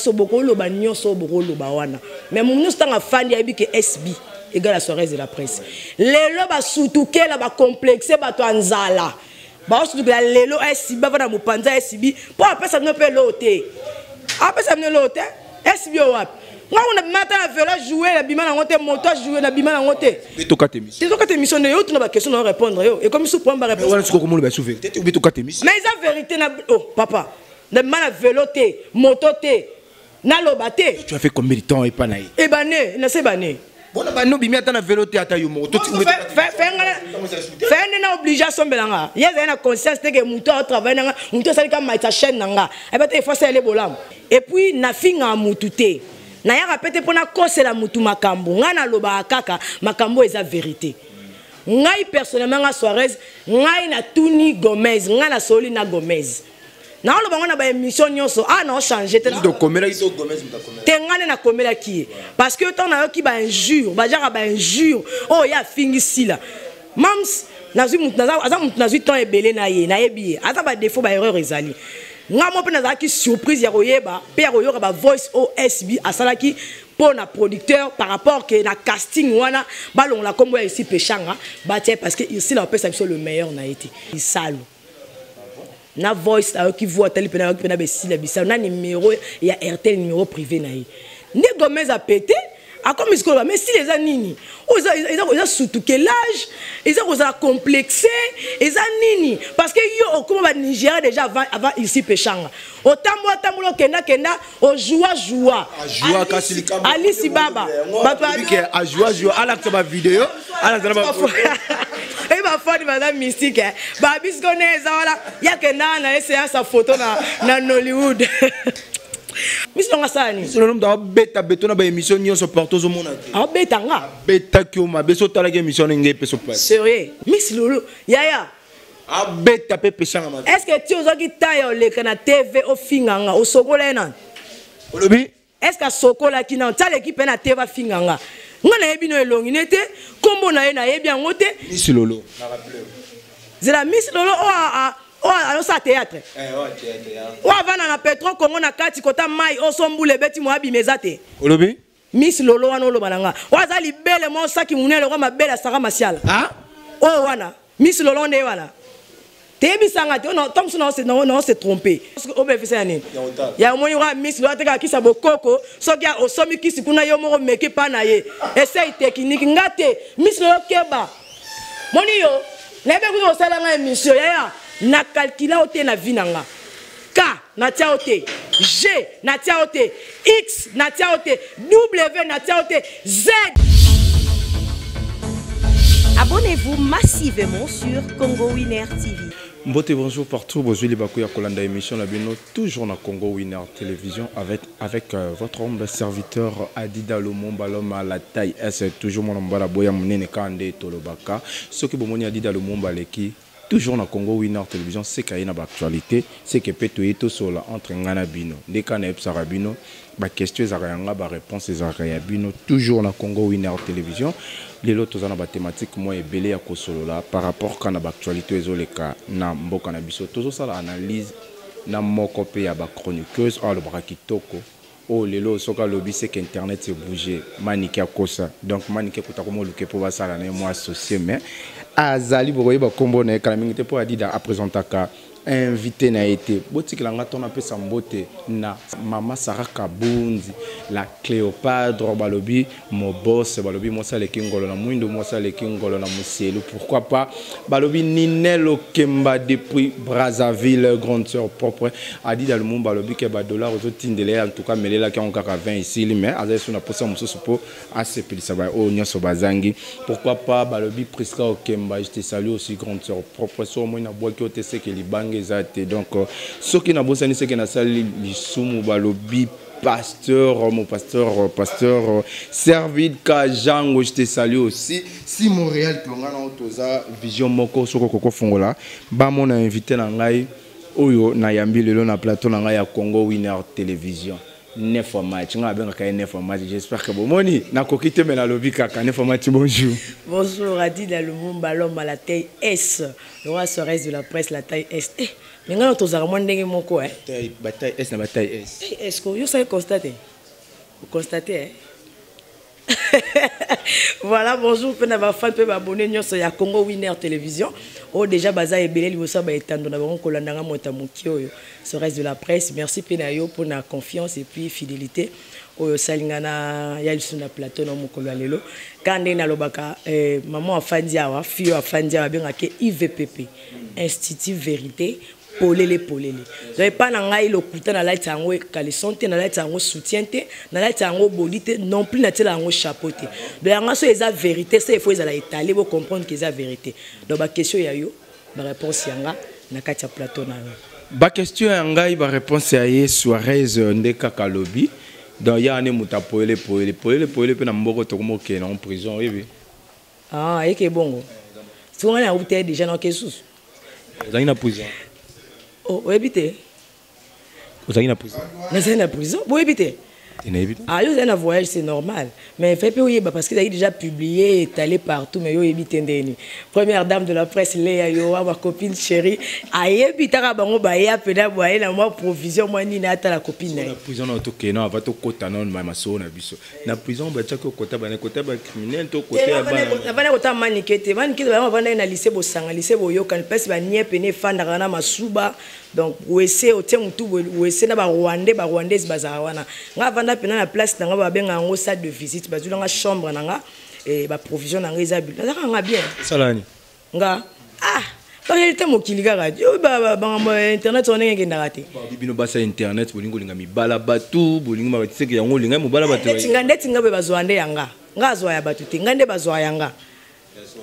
So bokoloba nyonso oyo bokoloba wana, mais moto nyonso ntango afandi ayebi ke SB égale à Soares de la presse. Lelo basutukela bacomplexe, bato ya nzala baosutukela lelo SB, avanda mopanza SB mpo apesa bino mpe eloo te, apesa bino eloo te. SB oyo wapi? Ngango nabima ata na velo ajoue, nabima nango te, moto ajoue, nabima nango te. Tokata émission. Tokata émission nde yo tuna baquestion na yo répondre, yo ekomi su problème baréponse. Wana sikoyo komona basu vérité te, obi tokata émission. Mais eza vérité na oh papa, nabima na velo te, moto te, naloba te. Tu as fait combien de temps epa na ye? Ebane nase ebane. Bona bano bimi ata na velo te, ata yo moko. Fe nde na oblige asombela nga, ye azali na conscience te ke moto aotravaille na nga, moto asali ka maitisa chaîne na nga, ayeba te efo asalele bolamu. Et puis nafingaka mutu te, nayaka pe te mpo nakosela mutu makambo. Ngai nalobaka kaka makambo oyo eza vérité. Ngai personnellement, nga Soares, ngai natuni Gomez, ngai nasoli na Gomez, naoloba ngo na baémission nyonso a naochange te. Okomelaki to Gomez moto akomelaki? Te, ngai nde nakomelaki ye, parce que ntango nayoki bainjure, bajaka bainjure oyo ye afingi Sila mams, nazwi mutu aza mutu, nazwi temps ebele na ye, nayebi ye aza badéfaut, baerreur ezali. Ngai mo mpe nazalaki surprise ya koyeba mpe ya koyoka bavoice oyo SB asalaki mpo na producteur par rapport ke na casting wana balongola nkombo ya Isi Peshanga, batia ye parce que Isila bapesa biso le meilleur na ye te. Isalo na voice ayoki voix, atali mpena, ayoki mpena besila bisalo na numéro ya Airtel, numéro privé na ye nde Gomez apete akomi sikoyo. Mais style eza nini oyo? Eza sutukelage, eza kozala complexe, eza nini? Parce que yo okoma banigéria déjà avant Ici Peshanga, otambola tambola, okendakenda, ojua jua. Ajua kasi likambo. Alisi baba bato. Ajua jua, alakisa bavideo, alakisa na e bafani baza mystique, babisiko ne eza wana yakenda na ye séance ya photo na Nollywood. Miso nanga asala nini? Solo moto abeta beto na baémission nyonso partout, ozomona te. Aobeta nga. Abetaki yo mabe so otalaki émission ndenge epeso pasi. Sérieux, Miss Lolo yaya. Abeta mpe pesanga mabe. Est ce que ti ozwaki ta ya oleka na TV ofinga nga, osokola ye nani? Olobi? Est ce que asokolaki nano ti aleki mpe na TV afinga nga? Nga nayebi no elongi ne te, nkombo na ye nayebi yango te. Miss Lolo. Zela, Miss Lolo oyo oyo azosala théâtre, oyo avanda na Petro Congo na kati kota mai oyo so mbula ebeti mo abima eza te. Olobi? Miss Lolo wana oloba na nga, oyo aza libele mo saki monene lokwa mabele asaka masiala, oyo wana Miss Lolo nde wana. Teyebisanga te ntango mosusu nao se trompe, obefisa ya nini ya omoni wa Miss Lolo atekaka kisi ya bokoko. Soki osomi kisi kuna, yo moko meki mpa na ye, esai technique. Nga te, Miss Lolo keba, moni yo nayebi kuki kosala nga émission yaya na calcula o te na vie na nga. K natia yo te, G natia yo te, X natia yo te, W natia yo te, Z. Abonnez-vous massivement sur Congo Winner TV. Mbote, bonjour partout. Bozwi libaku ya kolanda émission na bino toujours na Congo Winner Télévision avec votre humble serviteur Adida Lumumba, l'homme à la taille S, toujours mon mbala boya munene kande tolobaka. Soki bomoni Adida Lumumba leki toujours na Congo Winner Télévision, c'est qu'il y a une actualité, c'est que peut to sola entre ngana bino. Ndeka na epsara bino, ba question ezaka yanga, ba réponse ezaka ya bino toujours na Congo Winner Télévision. Lelo toza na ba thématique mwa ebele ya kosolola par rapport kana ba actualité ezoleka na mboka na biso. Tozosala analyse na moko mpe ya ba chroniqueuse oyo alobaka kitoko, oyo lelo soki alobi seke internet ebouge. Manike akosa, donc Manike kuta komoluke mpo basala na ye mwa associé, mais azali bokoyeba nkombo na ye kala mingi te mpo Adida apresentaka invité na ye te. Botikela nga ntongo napesa mbote na mama Sara Kabunzi, la Cléopadre. Balobi mobose, balobi mwasi aleki ngolo na mwindu, mwasi aleki ngolo na moselu. Pourquoi pas balobi Ninel Okemba depuis Brazzaville, grande sœur propre Adida Lumumba. Alobi ke badollar ozotindela ye, en tout cas melelaki yango kaka 20 esili, mais azali so na posa mosusu mpo asepelisa ba oyo nyonso bazangi. Pourquoi pas balobi Priska Okemba, je te salue aussi, grande sœur propre. So omoi nabwaki yo te, seke libanga eza te. Donc soki nabosani, seke nasali lisumu. Balobi pasteur, mon pasteur, pasteur Servid Kajango, je te salue aussi. Si Montréal tonga na toza vision moko soko koko fongola, ba mon invité na ngai oyo na yambi lelo na plateau na ngai ya Congo Winner Télévision. 9 fois match nga abengaka ye 9 fois match. J'espère que bomoni nakoki te, me nalobi kaka 9 fois match. Bonjour. Bonjour Adida Lumumba, l'homme à la taille S, le roi Suarez de la presse, la taille S. Eh, mais nga tozalaka mwa ndenge moko, eh. Bataille S na bataille S. Eh, est-ce que yo osali constate, constate, eh? Voilà, bonjour mpe na bafan mpe baabonné nyonso ya Congo Winner Télévision oyo déjà baza ebele liboso ya baetando na bango kolandanga moto ya moki oyo Suarez de la presse. Merci mpe na yo mpona confiance et puis fidélité oyo osali nga na ya lisusu na plateau na mokolo ya lelo. Kaka ndenge nalobaka, mama afandi awa, fille oyo afandi awa abengaka IVPP, Institut Vérité Polele Polele. Donc epa na ngai lokuta, nalatisa yango caleçon te, nalatisa yango soutien te, nalatisa yango body te non plus, natiela yango chapeau te. Donc yango so eza vérité, so il faut ezala étalé, bocomprendre que eza vérité. Donc baquestion ya yo, baréponse yanga na kati ya plateau na yo. Baquestion ya ngai, baréponse ya ye Suarez nde kaka alobi. Donc ya ane moto apoyele poyele poyele poyele mpe na mboka tokomokende nango prison, oyebi. Ah, eke bongo soki ngai nauta ye déjà naoke susu. Ozalaki na prison? Oh, oyebi te? Ozalaki na prison? Nazali na prison, boyebi te? Nayebi te. Ah, yo ozali na voyage, c'est normal, mais fait mpe oyeba parce que ezalaki déjà publié, étalé partout, mais yo oyebi te ndeni. Première dame de la presse Leya yo, ma copine chérie, ayebi taka bango baya mpena boye na mwa provision mwa nini atala copine na ye. Na prison na tokende na ava tokota nano masolo na biso na prison, batiaki okota bana kota bacriminel to kote ya bana. Navandi kota manike te, manike te. Bavandaki na lycée Bosanga, lycée Boyokani, place banie pene efandaka na masuba. Donc wese otie motu boye, wese na barwandais, barwandaise bazala wana. Nga avanda mpena na place na nga, babenga yango salle de visite. Bazwilanga chambre na nga, baprovision na nga eza, nazalaka nga bien. Esalani? Nga, ah, baréalité mokili kaka yo, bangambo ya internet wana ndenge ekendaka te. Bino basa internet, bolingi olinga mibala bato, bolingi batiseke yango, olingai mobala bato. Ndeti nga boye, bazwa nde yanga, nga azwa ya bato te, nga nde bazwa yanga.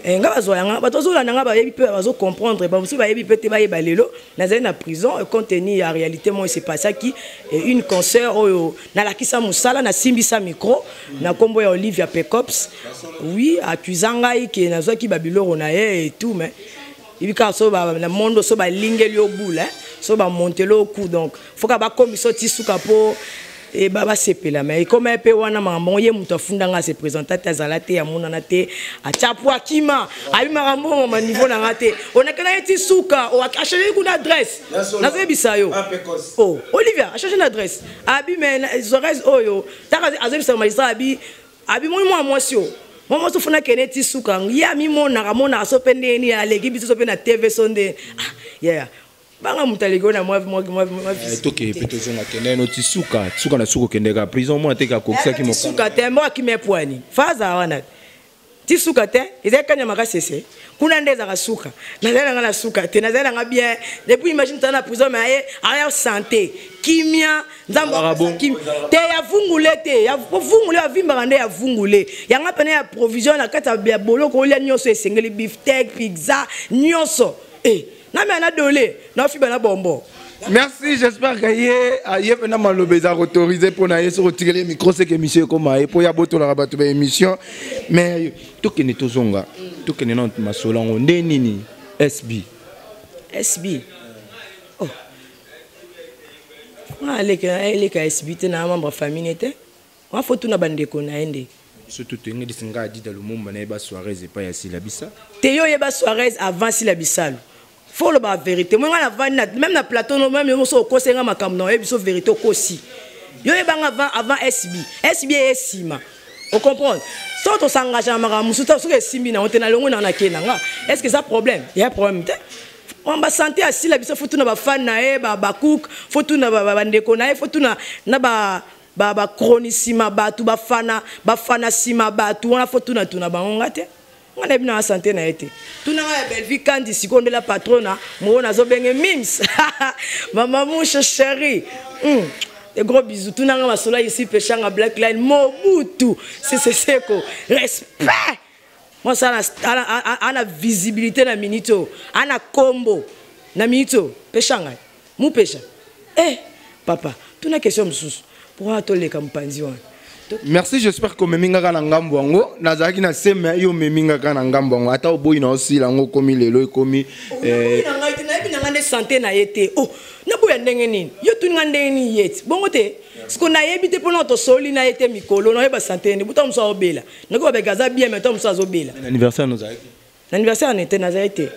Nga bazwa yanga, bato bazolanda nga bayebi mpe bazocomprendre, bamosusu bayebi mpe te, bayeba lelo nazali na prison compte tenu ya réalité moko esepasaki. Une concert oyo nalakisa mosala, nasimbisa micro na nkombo ya Olivia Pecops, oui, accusa ngai ke nazwaki babiloko na ye et tout. Mais yebi kaka so na mondo so balingeli yo bule, so bamonteli yo coup, donc foka bakomisa ti suka mpo basepela. Mais ekoma mpe wana makambo ye moto afundanga ase présenta te, azala te, amonana te, atya po akima abi makambo mama niveau na nga te. Onakenda ye ti suka, achange kuna adresse, nazoyebisa yo. Oh, Olivia achange na adresse, abi mais Suarez oyo taka azoyebisa magistrat, abi moni mwana mwasi oyo, mwa mwasi ofuna kende ti suka. Ye amimonaka monaka so mpe ndenge nini aleki biso so mpe na TV so nde, ah, yeah, banga moto aleki oyo na mwa Toke mpe tozonga, kende no ti suka, suka na suka, okendeka prison mwana te akokisaki. Suka te, mbo akimi epwani fa azala wana ti suka te. Ezali kanya makasi ese kuna nde ezalaka suka. Nazali nanga na suka te, nazali nanga bien. Depuis, imagine, tala na prison, mais aye aya santé, kimia, Nzambe te ya vungule te, ya vungule avimbaka nde ya vungule yanga pene ya provision na kati ya boloko, olia nyonso esengeli, bifteck, pizza, nyonso e nami ana dole naofiba na bombo. Merci, j'espère que ye aye mpena maloba eza autorisé mpo na ye. Soki otikeli ye micro, seke émission ekoma ye mpo ya botolaka bato ba émission. Mais tokende, tozonga, tokende na masolo yango nde nini SB. SB, oh. Nga aleka SB te na membre famille te, nga fo tuna bandeko na ye nde. Surtout toyengelisi nga Adida Lumumba, nayeba Suarez epai ya Sila Bisa. Te, yo oyeba Suarez avant Sila Bisalo, fo oloba vérité. Moi nga navandi même na plateau no, même yo moso okosenga makambo na oyebi so vérité, okosi. Yo oyebanga avant SB, SB eye nsima, ocomprendre? So tosengage na makambo mosusu, soki esimbi nango te, nalongo nanga, nakei na nga. Est ce que eza problème? Ya problème te. Basanté asila biso, fo tuna bafan na ye, bacook, fo tuna bandeko na ye, fo tuna na bachroni nsima bato bafana, bafana nsima bato wana, fo tuna tuna bango. Nga te, nga nayebi na santé na ye te. Tunanga ya Bellevie Kandi sikoyo ndela patrona moo nazobenge Mims, mama Mushe chéri. Des gros bisous. Tunanga masolo ici peshanga Black Line Mobutu Sese Seko, respect. Moi ça ana visibilité na minute oyo, ana kombo na minute oyo, peshanga mupesha. Eh papa, tuna question mosusu pourquoi toleka mopanzi wana. Merci, j'espère que omemi ngaka na ngambo yango. Nazalaki na se, me yo omemi ngaka na ngambo yango, ata oboyi na osila yango, okomi lelo ekomi. Na ngai te, nayebi na ngai nde santé na ye te. Oh, naboya ndenge nini? Yo tuni nga ndenge nini ye ti bongo te. Siko nayebi te mpona tosoli na ye te mikolo nayeba sante nde buta mosu aobela nakoki babeka aza bien mais to mosu azobela. Anniversaire nozalaki? Na anniversaire ne te, nazali te.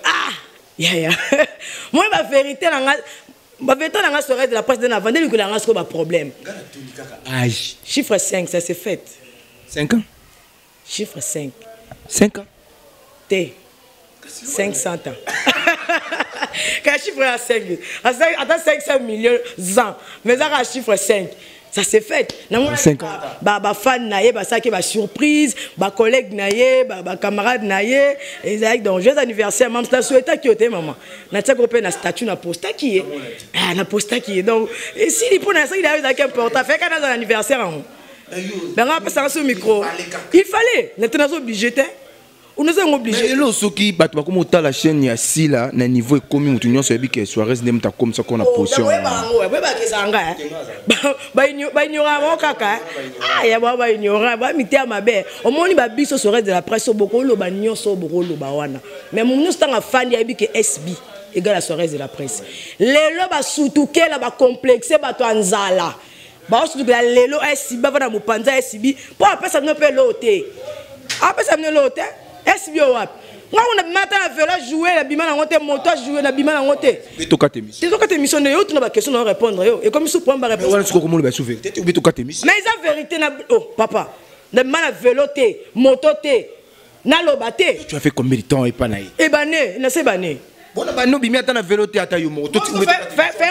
Ah yaya, moi bavérité na nga, bavérité na nga, soirée de la presse nde navande likolo ya nga sikoyo baproblème. Âge? Chiffre 5, ça c'est fait. 5 ans? Chiffre 5. 5 ans? Te, 500 ans ka chiffre ya 5, ata 500 millions ans, mais ezaka chiffre 5, ça c'est fait. Namona bafan na ye basalaki basurprise, bacollègue na ye, bacamarade na ye ezalaki. Donc joyeux anniversaire mam, nasouhaitaki yo te mama, natiaki mpe na statut, na postaki ye, na postaki ye. Donc esili mpo na soki na yo ezalaki important feka naza na anniversaire yango bango apesanga so micro, il fallait nete naza obligé te, onaza yango obligé. Elo soki bato bakoma otala chaîne ya Sila na niveau ekomi, motu nyonso oyebi ke Soares nde moto akomisa ko na position. Yango oyebaka ezanga baignorant bango kaka ya bao baignorant bamiteya mabe. Omoni babiso Soares de la presse, bokoloba nyonso bokoloba wana, mais motu nyonso ntango afandi ayebi ke SB égale à Soares de la presse. Lelo basutukela bacomplexe, bato ya nzala baosutukela lelo SB avanda mopanza SB mpo apesa bino mpe eloo te, apesa bino eloo te. SB oyo wapi? Ngango nabima ata na velo ajoue, nabima nango te, moto ajoue, nabima nango te. Tokata émission. Tokata émission nde yo tuna baquestion na yo répondre, yo ekomi su problème baréponse. Wana sikoyo komona basu vérité te, obi tokata émission. Mais eza vérité na oh papa, nabima na velo te, moto te, naloba te. Tu as fait combien de temps epa na ye? Ebane nase ebane. Bona bano obimi ata na velo te, ata yo moko. Fe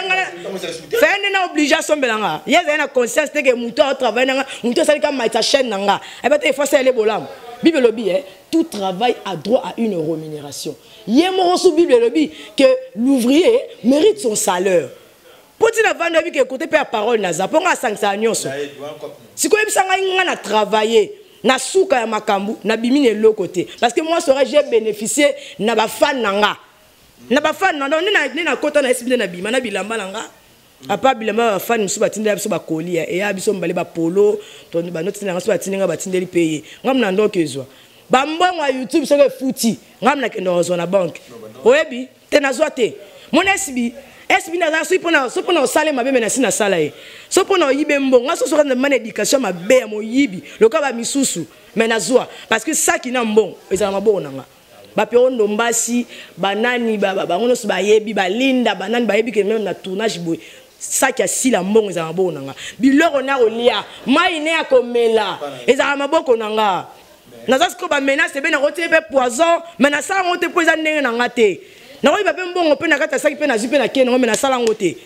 nde na oblige asombela nga, ye azali na conscience te ke moto aotravaille na nga, moto asali ka maitisa chaîne na nga, ayeba te efo asala bolamu. Bible elobi tout travail a droit à une rémunération. Ye moko su Bible elobi que l'ouvrier mérite son salaire. Mpo ntina vanda oyebi ke kote mpe ya parole naza mpo nga asangisaka nyonso. Sikoyo oyebisa ngai, nga na travaille na suka ya makambo nabimi na eloko te, parce que moi sora j'ai bénéficié na bafan na nga, na bafan na donc nde nakota na esi nde nabima na bilamba na nga, apa bilamba bafani mosusu batindela biso bakoli eya biso mibale, bapolo banotindela nga so batindi nga, batindeli mpe ye. Nga mna ndoki ezwa bambongo ya YouTube soki efuti nga nakende kozwa na banke, oyebi te, nazwa te. Mona SB, SB naza soki mpona, soki mpona osala mabe me nasi nasala ye, so mpona oyibe mbongo nga soso na éducation mabe ya moyibi lokola bamisusu, me nazwa parce que saki na mbongo ezala maboko na nga. Bapero ndombasi banani bango nyonso bayebi, balinda banani bayebi ke même na tournage boye saki asila mbongo ezala maboko na nga, biloko na kolia, mai ne ya komela ezala maboko na nga. Naza sikoyo bamenace ebe nakotie mpe poison, me nasala yango te mpo eza ndenge na nga te. Nakoyiba mpe mbongo mpe na kati ya saki mpe nazwi mpe nakende yango, me nasala yango te.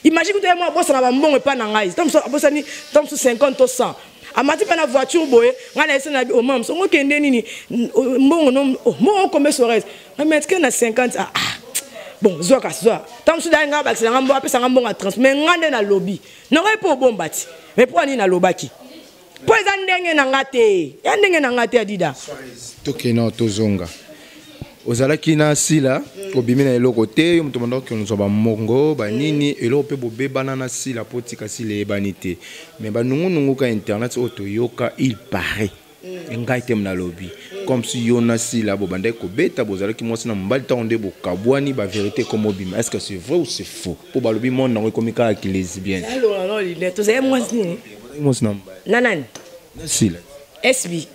Imagine kuta ye moko abosana bambongo epa na ngai, to mosusu abosani, to mosusu 50 to 100, amati mpe na voiture boye, ngai na ese na omam songo okende nini mbongo no mbongo okombe Sores mais tike na 50. Ah, ah. Bon, zwa kasi zwa ntango mosusu daye ngai abakisela ngai mbongo, apesa ngai mbongo ya transport, mais ngai nde nalobi nakoki mpo obomba ti, mais mpo anini nalobaki mpo eza ndenge na nga te, ya ndenge na nga te, Adida. Tokende, tozonga. Ozalaki na Sila, obimi na eloko te, yo moto banda okende bamongo banini eloko mpe bobebana na Sila mpo tika Sila eyebani te, mais banungunungu ka internet oyo toyoka, il paraît, ngai te nalobi, comme si yo na Sila bobandaki kobeta, bozalaki mwasi na mobali, ntango nde bokabwani bavérité ekoma obima. Est ce que c'est vrai ou c'est faux? Mpo balobi monde yango ekomi kaka kilesbienne. Tozali mwasi nini? Mwasi na mobali. Na nani? Na Sila. SB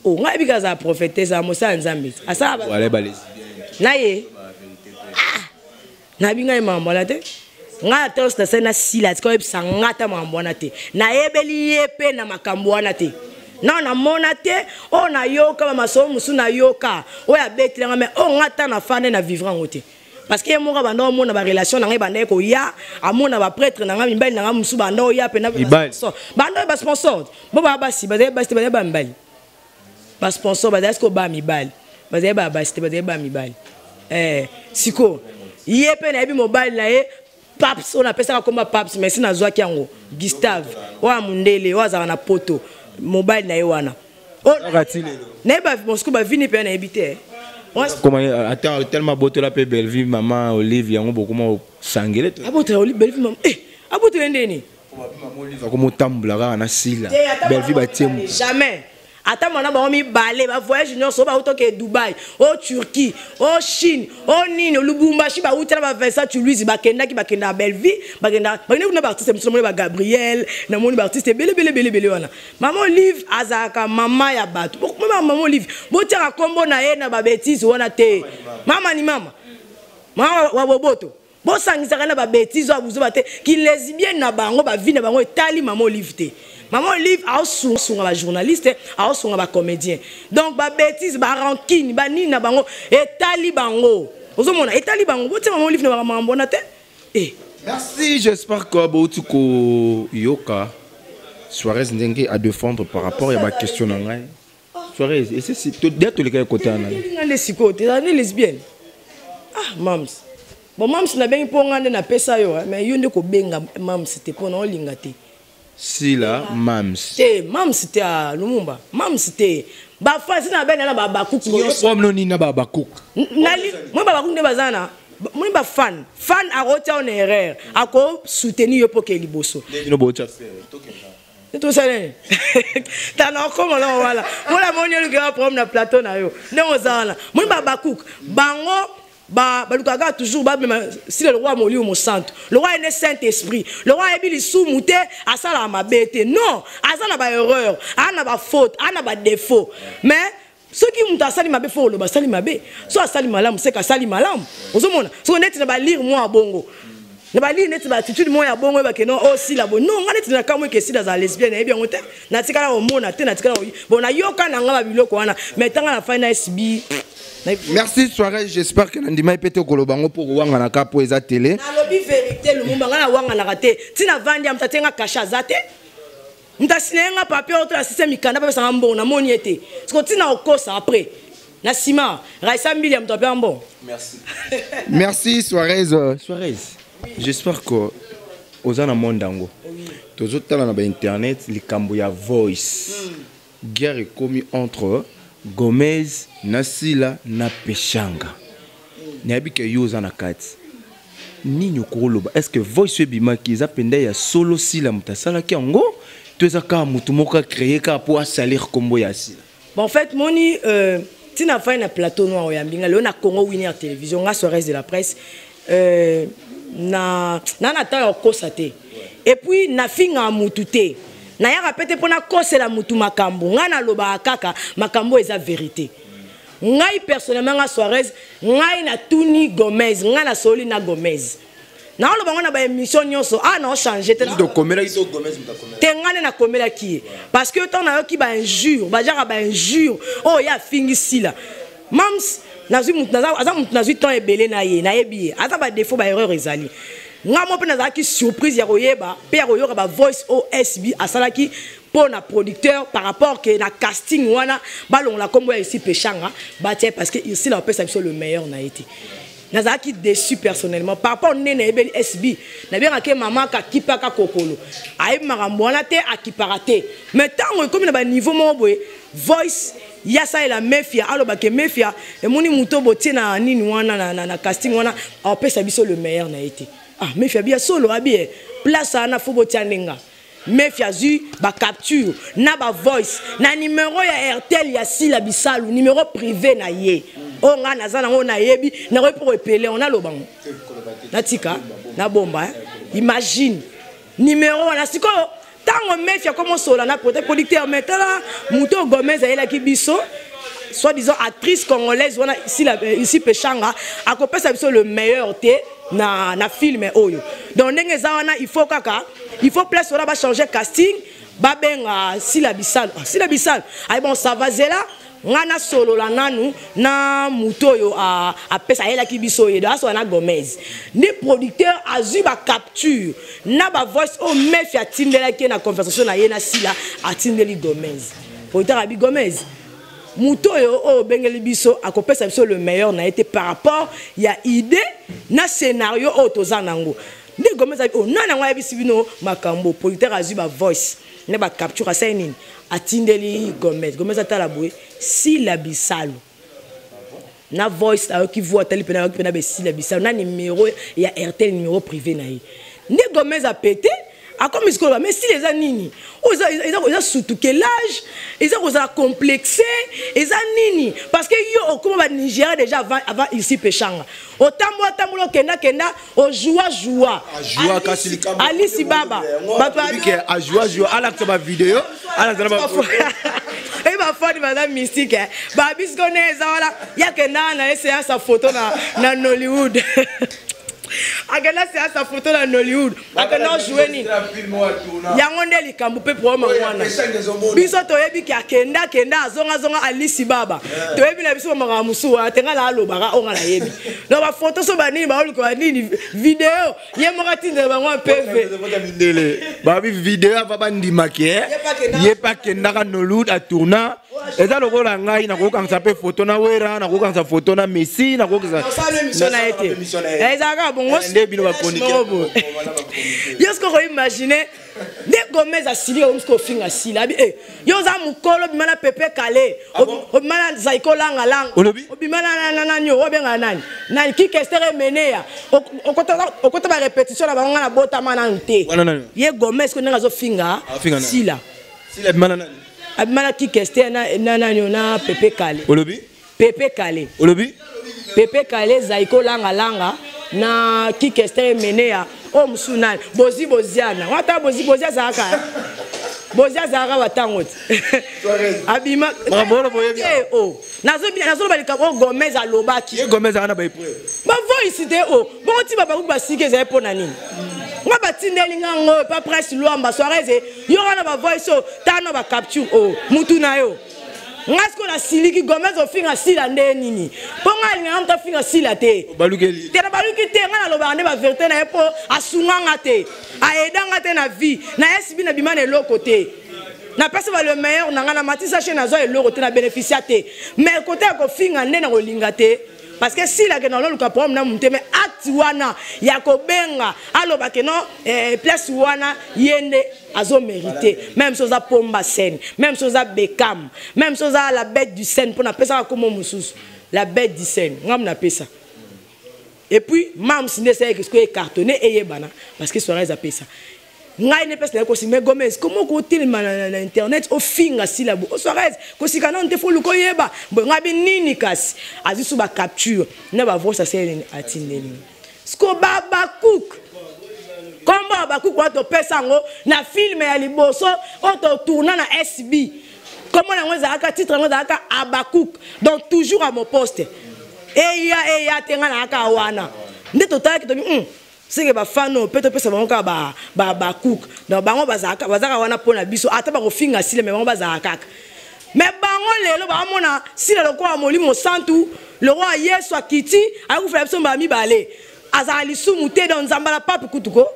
o ngai bika azala prophète, ezala mosala ya Nzambe asala na ye nayebi ngai makambo wana te. Ngai ata nyonso nasali na Sila, tika oyebisa nga ata makambo wana te, nayebeli ye mpe na makambo wana te. Nao namona te oyo nayoka bamasolo mosusu, nayoka oyo abetelanga, mais oyo nga ata nafanda na vivre yango te, parce que ye moko abanda omona barelation na ngai, banda ye koya amona baprêtre na ngai, mibali na ngai mosusu banda oya mpena banda oyo basponsor bo baya basi, bazali basi te, bazali baya mibali, basponsor bazali sikoyo baya mibali, bazali baya basi te, bazali baya mibali. Sikoyo ye mpe nayebi mobali na ye Paps oyo napesaka komba Paps, mais si nazwaki yango Gustave oyo ya mondele oyo azalaka na Poto, mobali na ye wana nayeba mosiko bavini mpe nayebi te. Ata tellement abotola mpe Bellevue, mama Olive, yango bokoma osangele. Abotola Bellevue mama, abotola ndeni? Mama Olive akomotambola kaka na Sila, Bellevue batie. Jamais. Ata mwana bango mibale bavoyage nyonso oyo bauta oke Dubai, o Turquie, o Chine, o nini, Lubumbashi, bauta na ba Vincent Tuluizi, bakendaki, bakenda na Bellevue, bakenda bakende kuna baartiste mosusu, namoni ba Gabriel, namoni baartiste ebele ebele ebele ebele wana. Mama Olive azalaka mama ya bato. Mama, mama Olive botiaka nkombo na ye na babetise wana te. Mama ni mama, mama wa boboto, bosangisaka na babetise oyo buzoba te. Kilesbienne na bango, bavi na bango etali mama Olive te. Mama Olive aosunga bajournaliste, aosunga bacomédien, donc babetise, barancune, banini na bango etali bango. Ozomona, etali bango. Botia mama Olive na makambo wana te. Eh. Merci, j'espère que bauti koyoka Suarez ndenge à défendre par rapport ya baquestion na ngai. Suarez esesi de tolekaki kota na nga nde sikoyo te, ezala nde lesbienne. Ah mams, bon mams nabengi mpo nga nde napesa yo, mais yo nde kobenga mams te mpo na olinga te. Sila mams. Te, mams te, a Lumumba mams te. Bafasi na bena na babakuku nyonso. Problème nini na babakuku? Moi babakuku nde baza na moi bafan fan akotia yo na erreur, akosoutenir yo mpo ke liboso. Bino botia. Tosala tala okoma na wala mpona moni olukela problème na plateau na yo ndenge oza wana. Moni babakuku bango balukaka toujours bamema sila lokwa molimo mosantu, lokwa ye nde saint esprit, lokwa ayebi lisumu te, asalaka mabe te. Non, aza na baerreur, aza na bafaute, aza na badéfaut, mais soki moto asali mabe, fo oloba asali mabe. So asali malamu, seka asali malamu. Ozomona soki neti na balire mwa ya bongo, na balire neti baattitude moko ya bongo, oyebake non, osila bo non. Nga neti na kamwe ke esila azala lesbienne, nayebi yango te, natikala komona te, natikala bon nayoka na nga babiloko wana, mais ntanga na fai na SB. Merci Soirée, j'espère que nandima pe te koloba ngo po kowangana ka po eza télé. Nalobi vérité, Lumumba, nga nawanganaka te. Ntina vandi ya moto atie nga kashe aza te, moto asina ye nga papier oyo asise mikanda mpe apesanga mbongo, namoni ye te. Siko ntina okosa après na nsima Raisa Mbili ya moto apesa mbongo. Merci, merci Suarez. Suarez, j'espère que oza na monde yango tozotala na bainternet likambo ya voice. Guerre ekomi entre Gomez na Sila na Peshanga. Nayebi ke yo oza na kati, nini okoloba? Est ce que voice oyo ebimaki eza mpenza ya solo, Sila moto asalaki yango, to eza kaka motu moko acréer kaka mpo asalir nkombo ya Sila? Bon, en fait moni ntina fai na plateau noir oyambi nga lelo na Congo Winner Télévision, nga Suarez de la presse, na ntango ya kokosa te, et puis nafingaka mutu te, nayaka pe te mpo nakosela mutu makambo. Ngai nalobaka kaka makambo eza vérité. Ngai personnellement, nga Suarez, ngai natuni Gomez, ngai nasoli na Gomez, naoloba ngo na baémission nyonso a naochange te. Tokomelaki to Gomez moto akomelaki? Te, ngai nde nakomelaki ye, parce que ntango nayoki bainjure, bajaka bainjure oyo ye afingi Sila. Mams nazwi mutu aza mutu nazwi temps ebele na ye, nayebi ye, aza badéfaut, baerreur ezali. Nga mo mpe nazalaki surprise ya koyeba mpe ya koyoka bavoice oyo SB asalaki mpo na producteur par rapport ke na casting wana balongola nkombo ya isi Peshanga, batia parce que Ursile apesa biso le meilleur na ye te. Nazalaki déçu personnellement par rapport nde nayebeli SB, nabengaki mama kakipaka kokolo, ayebi makambo wana te, akipaka te. Mais ntango ekomi na baniveau moko boye, voice ye asalela Mefia, alobake Mefia emoni moto botie na nini wana na casting wana, apesa biso le meilleur na ye te. Ah, Mefia bia solo abie place wana, fo botia ndenga. Mefi azwi bacapture na bavoice na numero ya Airtel ya Sila Bisalu, numero privé na ye oyo ngai naza nango, nayebi, nakoki mpo koepele yango, naloba ngo, natika nabomba. Imagine numero wana. Sikoyo ntango Mefi akomosola na producteur, mais tala moto oyo Gomez ayelaki biso, soi-disant actrice congolaise wana ici Peshanga, akopesa biso le meilleur te na film oyo. Donc ndenge eza wana, il faut kaka, il faut place wana bachanger casting, babenga Sila Bisalo. Ah, Sila Bisalo ayi bon, ça va, zela nga nasolola nanu na moto oyo apesa ayelaki biso ye. Donc asola na Gomez nde producteur azwi bacapture na bavoice oyo Mefi atindelaki ye na conversation na ye na Sila, atindeli Gomez. Producteur abi Gomez, moto oyo obengeli biso akopesa biso le meilleur na ye te par rapport ya idée na scénario oyo toza nango. Nde Gomez abi oyo nani yango ayebisi bino makambo? Producteur azwi bavoice na bacapture, asali nini? Atindeli Gomez. Gomez atala boye, Sila Bisalu na voice, ayoki voix, atali mpena, ayoki mpena besila Bisalu na numero ya Airtel, numéro privé na ye. Nde Gomez apete Akomi sikoyo ba mais style eza nini? Oyo eza eza surtout quel âge? Eza kozala complexe? Eza nini? Parce que yo okoma ba Nigeria déjà avant avant ici peshanga. Otambola tambola okenda kenda ojoua joua. Ajoua kasi likambo. Alice Baba. Bato ke ajoua joua alakisa ba video, alakisa ba Et ba fani baza mystique eh. Ba bisko ne eza wala ya kenda na séance ya photo na na Nollywood. Akenda séance ya photo na Nollywood. Akenda jouer nini? Yango nde likambo pe problème wana. Biso toyebi ke akenda kenda azonga zonga Alice Baba. Toyebi na biso makambo mosusu wana te nga na alobaka oyo nga nayebi. Donc ba photo so ba nini baoluka ba nini video ye moko atindela bango ya PV. Mindele babi video ava bandimaki eh. Ye pe akendaka Nollywood atourna eza lokola ngai nakokangisa mpe foto na Wera, nakokangisa foto na Messi, nakokangisa osala émission na ye te. Ezalaka bongo nde bino bachroniqueur. Yo sikoyo koimagine nde Gomez asili oyo sikoyo ofinga sila abi eh, yo oza mokolo obima na Pepe Kale, obima na Zaiko Langa Langa, obima na nani oyo obengaka nani nani Kikester Emeneya, okota ba répétition na bango nga na botama nanu te. Ye Gomez ko ndenge azofinga Sila. Sila abima na nani? Abima na Kikester na nani na Pepe Kale. Olobi? Pepe Kale. Olobi? Pepe Kale, Zaiko Langa Langa na Kikester Emeneya oyo mosusu nani Bozi Boziana wata Bozi Bozi azalaka Bozi azalaka batango te abima o nazoloba likambo oyo Gomez alobaki. Ye Gomez azalaka na baepreuve bavoice te o bongo ti babakuki basiki ezali mpo na nini nga batindeli nga ngo epa Prince Lwamba Soirez yo wana bavoice oyo tano bacapture oyo mutu na yo nga sikoyo nasiliki Gomez ofinga Sila nde nini mpo nga alingaka moto afinga Sila te te na baluki te nga nalobaka nde baverité na ye mpo asunga nga te aeda nga te na vie na SB na bima na eloko te napesi ba le meilleur na nga na matisa chaine nazwa eloko te na bénéficia te mais kote ya kofinga nde na kolinga te parce que Sila ke naloluka problème na motu te mais acte wana ya kobenga aloba ke non eh, place wana ye nde azomérite même si oza pomba scène, même si oza Bekam, même si oza la bête du scène mpo napesaka kombo mosusu la bête du scène ngam napesa. Et puis mams nde esalaki sikoyo ecartonne eyebana parce que Soirez apesa ngai nde mpesi naye kosi mais Gomez komo kotelema na internet ofinga Sila bo Soirez kosika nano te fo luka oyeba boye ngai bi nini kasi azwi so bacapture na bavoice asali nini atindeli siko babacook kombo ya bakuku wana topesa yango na filme ya liboso oyo totourna na SB kombo na yango ezalaka titre yango ezalaka Abakouk. Donc toujours à mon poste eya eya te ngai nayaka wana nde totalaki tobi seke bafano mpe topesa bango kaka bacook. Donc bango bazalaka wana mpo na biso ata bakofinga Sila me bango bazalaka kaka me bango lelo baomona Sila lokola molimo santu lokola Yesu akiti akufela biso mbala mibale azala lisumu te. Donc nzambe na pape kutu ko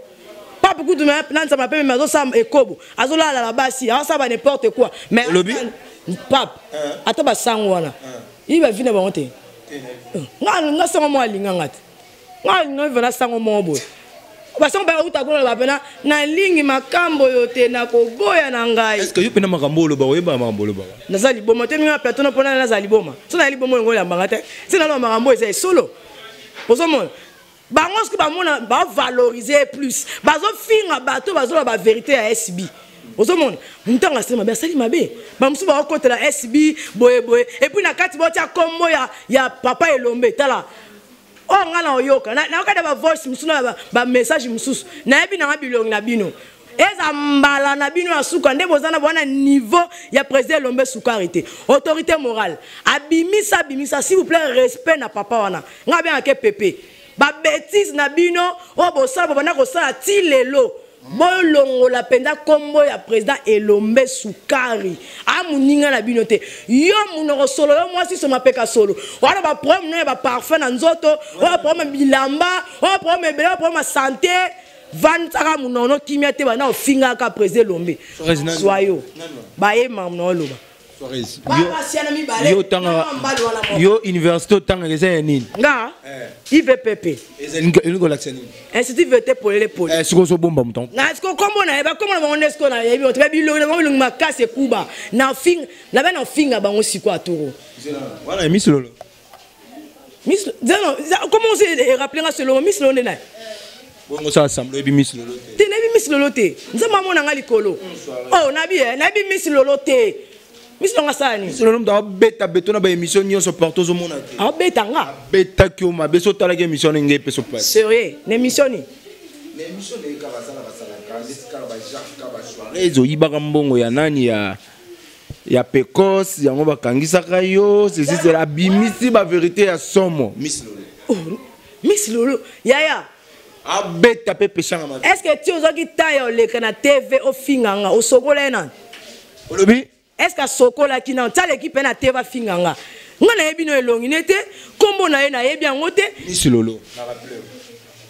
pape kutu na nzambe na pembe azosala ekobo azolala na basi azosala ba n'importe quoi mais olobi pape ata basango wana ye bavi na bango te nga sango moko alinganga te nga alinga vena sango moko boye basango bauta kuna loba pena nalingi makambo oyo te nakoboya na ngai. Est-ce que yo mpena makambo oloba oyeba makambo olobaka? Naza liboma te minga plateau mpona naza liboma so na liboma oyo oyambanga te se naloba makambo eza esolo ozomona bango soki bamona bavalorize plus bazofinga bato bazoloba bavérité ya SB ozomona ntango asali mabe asali mabe bamosusu bakokotela SB boyeboye et puis na kati botia kombo ya papa Elombe. Tala oyo ngai na oyoka nayoka na bavoice mosusu na bamessage mosusu nayebi nanga bilongi na bino eza mbala na bino ya suka nde boza na bwana niveau ya président Elombe Sukari te autorité morale abimisa abimisa s'il vous plaît respect na papa wana ngai abengake pepe babétise na bino oyo bosala bobanda kosala ti lelo bolongola mpenza nkombo ya président Elombe Sukari amoninga na bino te. Yo monoko solo yo mwasi so mapeka solo wana baproblème no ya baparfum na nzoto oyo problème bilamba oyo problème ebele oyo problème ya santé vandisaka monono kimia te banda ofingaka président Elombe zwa yo bayema na oloba. Yo otangaka yo université otangaka eza ya nini? Nga IVPP. Elingi kolakisa nini? Institut vete polele pole. Sikoyo ozobomba moto. Na sikoyo kombo na ye bakombo na bango nde sikoyo nayebi te bilongi na bango bilongi makasi ekuba na finga na be na finga bango sikoyo atoro wana ya misilolo. Comment osi erappeler nga selongo misilolo nde naye? Bongo osala semblant oyebi Miss Lolo te? Te, nayebi Miss Lolo te. Nzambe amona nga likolo. Oh, nabi eh, nayebi Miss Lolo te. Miss Lolo asala nini? Miss Lolo moto abeta beto na ba émission nyonso partout ozomona te. Abeta nga. Abetaki yo mabe so otalaki émission ndenge epesa pasi. Sérieux, na émission nini? Na émission na ye kaka asala basalaka ndeti kaka ba Jacques kaka ba Suarez oyibaka mbongo ya nani ya ya pecos yango bakangisaka yo ceci cela abimisi ba vérité ya somo Miss Lolo. Oh, Miss Lolo yaya abeta pe peshanga mabe. Est-ce que ti ozwaki temps ya oleka na TV ofinga nga osokola ye nani? Olobi? Est-ce que asokolaki nani? Ti aleki pe na TV afinga nga. Nga nayebi no elongi ne te, kombo na ye nayebi yango te. Miss Lolo.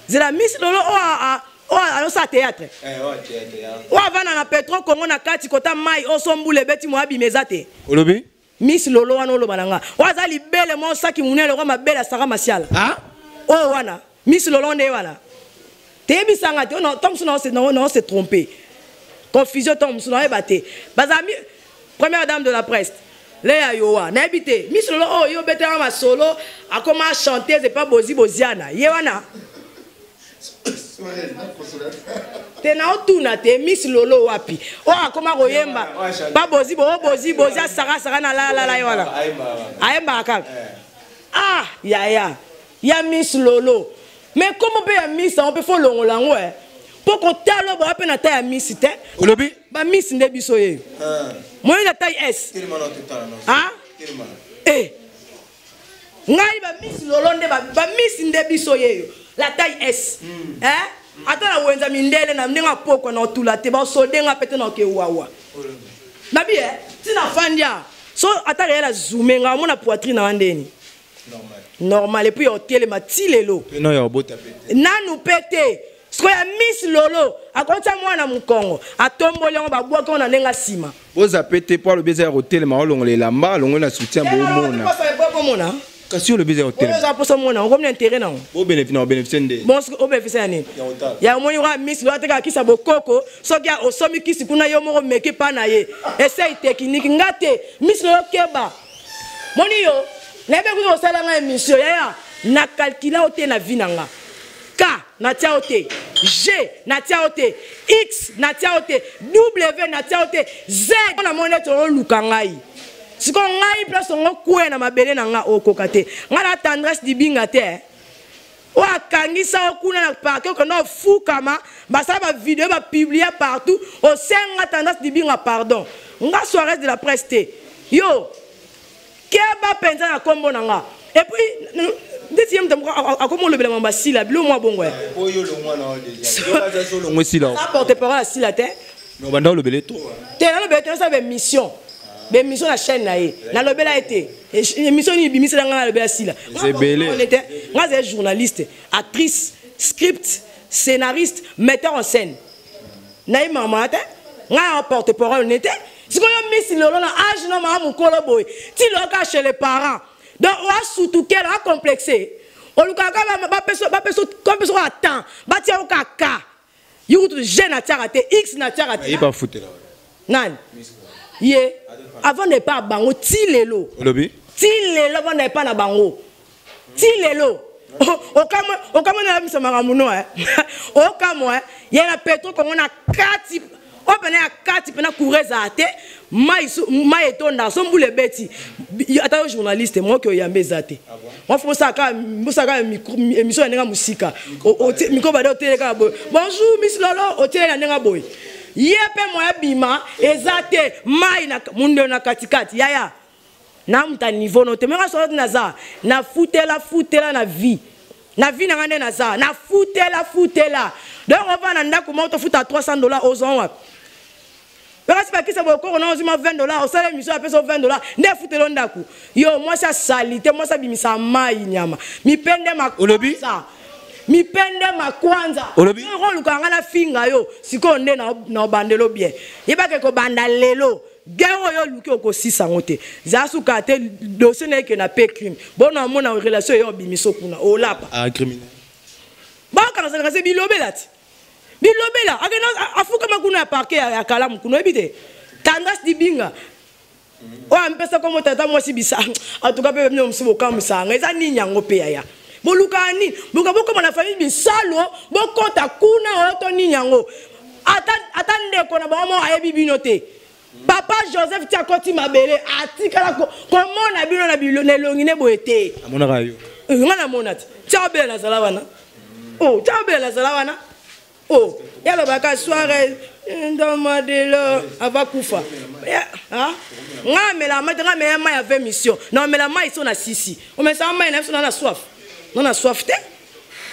Zela Miss Lolo oyo oyo azosala théâtre. Eh, oyo théâtre ya. Oyo avanda na Petro Congo na kati kota mai oyo so mbula ebeti moya abima eza te. Olobi? Miss Lolo wana oloba na nga. Oyo aza libele mwa saki munene lokola mabele ya Sarah Masiala. Ah? Oyo wana Miss Lolo nde wana. Teyebisa nga te, ntango mosusu na se tromper. Confusion ntango mosusu nayeba te. Bazala mi première dame de la presse. Leya Yowa, nayebi te. Miss Lolo oyo yo obetaka masolo akoma chanteuse epa Bozi Boziana. Ye wana. Te naotuna te Miss Lolo wapi oyo akoma koyemba pa bozi bo bozi bozi asaka saka na lalala ye wana ayembaka kaka ah yaya ya Miss Lolo mais kombo mpe ya Miss yango mpe fo longola yango e mpo kotala oyo boya mpe na ta ya Miss te olobi ba Miss nde biso ye moye na taille S ah eh ngai ba Miss Lolo nde ba Miss nde biso yeyo la taille S mm. eh ata na wenza mindele na ndenge apokwa na otula te basode nga pete na okewawa nabi eh ti na fandi a so ata reyela zume nga omona poitrine na ndeni normal et puis otelema ti lelo nanu pe te sikoyo ya Miss Lolo akotia mwana mokongo atomboli yango babwaki yango na ndenge nsima Boza pe te po alobi eza ya kotelema olongola elamba alongoli na soutien bomona. Bomona. Kasi olobi eza ya kotelema. Oza posa mona okomi na intérêt nango. Bo bénéfice na bénéfice nde. Bon o bénéfice ya nini? Ya omoni wa Miss Lolo ateka kisa bokoko soki osomi kisi kuna yo moko meki pa na ye. Essaye technique nga te Miss Lolo keba. Moni yo nayebi kutu kosala nga émission yaya na calcula o te na vie na nga. K natia yo te, G natia yo te, X natia yo te, W natia yo te, Z namoni neti oluka ngai. Sikoyo ngai place ongo kweya na mabele na nga okoka te. Ngai na tendresse dibinga te. Eh. Oyo akangisa yo kuna na parquet okenda ofukama, basala ba video ba publier partout, osenga tendresse dibinga pardon. Nga soirée de la presse te. Yo keba penza na kombo na nga et puis ndeti ye moto moko akomi olobela mambo asila bilo mwa bongo ya porte parole asila te banda olobele to te nalobele te nasala baémission baémission na chaîne na ye nalobela ye te émission nini ebimisela ngai nalobela sila te ngai azali journaliste, actrice, script, scénariste, metteur en scène. Naye mama te ngai ya porte parole ne te. Sikoyo Miss Lolo na age na mama mokolo boye ti loka chez les parents donc oasutukela acomplexe olukaka bapesa kaka temps batia yo kaka yo kutu G natiaka te, X natiaka te. Nani ye avant na epa bango ti lelo olobi ti lelo avant na epa na bango ti lelo okamwe nayebisa makambo no okamwe ye na Petro Kongo na kati oyo pena ya kati pena courant ezala te, mai etonda so mbula ebeti ata yo journaliste moki oyamba eza te. Mwa bosala kaka émission ya ndenge mosika, micro bade otele kaka boye, bonjour Miss Lolo, otele na ndenge boye ye mpe moya bima eza te, mai na mundelo na katikati yaya na muta niveau no te. Menga solo naza na futela futela na vie na vie nanga nde naza na futela futela. Donc ova na ndako moko tofuta $300 ozwa wapi? Kasi bakisa bokoko na ozima $20 osala émission apesa $20 nde efutela ndako yo mwasi asali te, mwasi abimisa mai nyama mipende makosa mipende makwanza olobi oluka nga na finga yo sikoyo nde na obandelo bien yebake kobanda lelo guerre oyo oluki okosisa yango te, zala suka te dossier na eke na pe crime bona omona relation eyo obimiso kuna olapa ah, criminel bakanga se bilobela ti bilobela akende afukama kuna ya parquet ya kalamu kuna oyebi te tendresse dibinga oyo ampesa kombo tata mwasi bisa en tout cas mpe bino mosusu bokambwisaka eza nini yango mpe yaya. Bolukaka nini? Boluka bokoma na famille Bisalo, bokota kuna oyo to nini yango. Ata, ata ndeko na bango moko ayebi bino te. Papa Joseph ti akoti mabele atikala komona bino na bilo na elongi ne boye te. Amonaka yo. Eh, nga namona ti. Tia obela nazala wana. Oh, tia obela nazala wana. Oh, ya lobaka soirée ndomadelo ava kufa. Ha? Nga amela mai te nga amela mai ya 20 mission. Na amela mai so na sisi. Omesaka mai na biso na na soif. Na na soif te.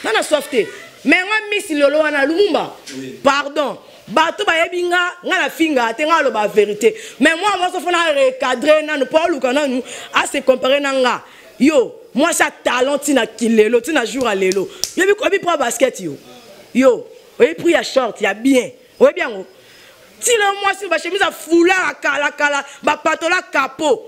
Na na soif te. Mais nga miss lolo wana Lumumba. Pardon. Bato bayebi nga nga na finga te nga aloba vérité. Mais moi moi faut na recadrer nanu po aluka nanu a se comparer na nga. Yo mwasi ya talent tina kilelo tina jour ya lelo. Yobi oyebi prix ya basket yo. Yo oyebi prix ya short ya bien. Oyebi yango. Tina mwasi ba chemise ya foulard ya kala kala ba patola capot.